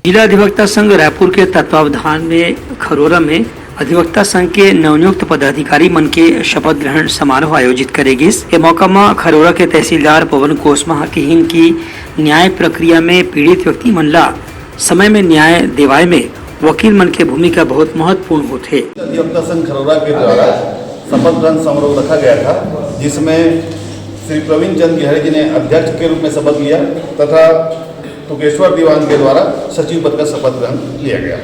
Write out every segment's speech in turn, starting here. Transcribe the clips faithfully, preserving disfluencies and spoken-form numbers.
जिला अधिवक्ता संघ रायपुर के तत्वावधान में खरोरा में अधिवक्ता संघ के नवनियुक्त पदाधिकारी मन के शपथ ग्रहण समारोह आयोजित करे गिस। ए मौका म खरोरा के तहसीलदार पवन कोसमा ह किहिन कि न्याय प्रक्रिया में पीड़ित व्यक्ति मन ला समय में न्याय देवाय में वकील मन के भूमिका बहुत महत्वपूर्ण होथे। अधिवक्ता संघ खरोरा के द्वारा शपथ ग्रहण समारोह रखा गया था, जिसमें श्री प्रवीण चंद गिलहरे जी ने अध्यक्ष के रूप में शपथ लिया तथा टुकेश्वर दीवान के द्वारा सचिव पद का शपथ ग्रहण लिया गया।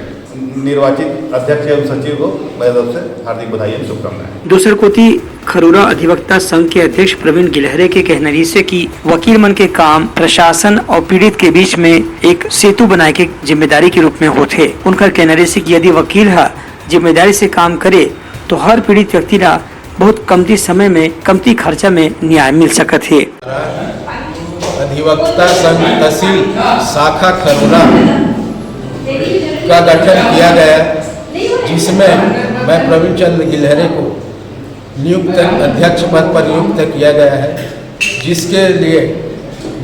निर्वाचित अध्यक्ष एवं सचिव को मेरे तरफ से हार्दिक बधाई एवं शुभकामनाएं। दूसर कोति, खरोरा अधिवक्ता संघ के अध्यक्ष प्रवीण गिलहरे के कहना रहिसे कि वकील मन के काम प्रशासन और पीड़ित के बीच में एक सेतु बनाए के जिम्मेदारी के रूप में होथे। उनकर कहना रहिसे कि यदि वकील ह जिम्मेदारी से काम करे, तो हर पीड़ित व्यक्ति ला बहुत कमती समय में, कमती खर्चा में न्याय मिल सकत हे। अधिवक्ता संघ तहसील शाखा खरोरा का गठन किया गया, जिसमें मैं प्रवीण चंद्र गिलहरे को नियुक्त, अध्यक्ष पद पर नियुक्त किया गया है, जिसके लिए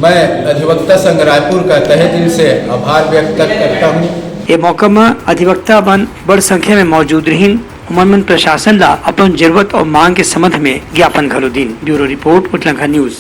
मैं अधिवक्ता संघ रायपुर का तहे दिल से आभार व्यक्त करता हूँ। ए मौका म अधिवक्ता मन बड़ संख्या में मौजूद रहिन। उमन मन प्रशासन ला अपन जरूरत और मांग के संबंध में ज्ञापन घलो दिन। Bureau report, Utlangha news.